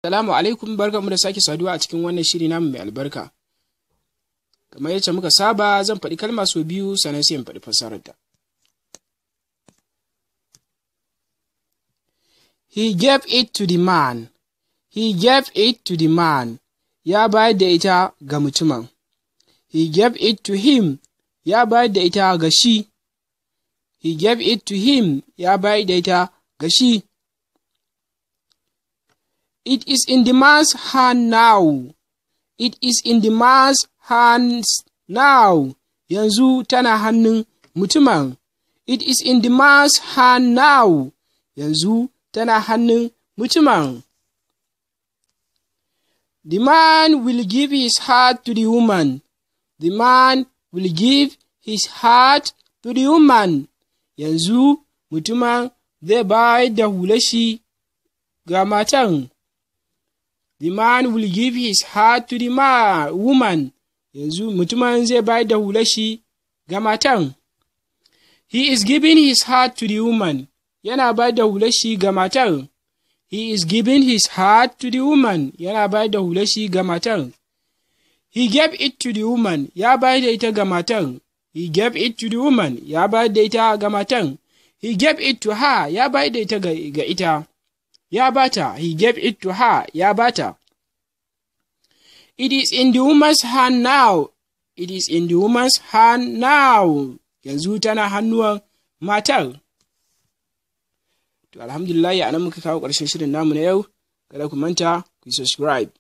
Salamu alaikum, barkanmu da sake saduwa a cikin wannan shiri namu mai albarka. Kamar yacce muka saba, zan faɗi kalma sau biyu, sannan sai in faɗi fassararta. He gave it to the man. He gave it to the man. Ya bayar da ita ga mutumin. He gave it to him. Ya bayar da ita ga shi. He gave it to him. Ya bayar da ita ga shi. It is in the man's hand now. It is in the man's hands now. Yanzu tana hannun mutumin. It is in the man's hand now. Yanzu tana hannun mutumin. The man will give his heart to the woman. The man will give his heart to the woman. Yanzu mutumin zai bayar da hular shi ga matan. The man will give his heart to the man, woman. Yanzu mutumin zai bayar da hular shi ga matan. He is giving his heart to the woman. Yana bayar da hular shi ga matar. He is giving his heart to the woman. Yana bayar da hular shi ga matar. He gave it to the woman. Ya bayar da ita ga matar. He gave it to the woman. Ya bayar da ita ga matar. He gave it to her. Ya bayar da ita ga ita. Ya bata. He gave it to her. Ya bata. It is in the woman's hand now. It is in the woman's hand now. Yanzu tana hannuwan matar. To, alhamdulillah, a nan muka kawo ƙarshen shirin namu na yau. Kada ku manta ku yi subscribe.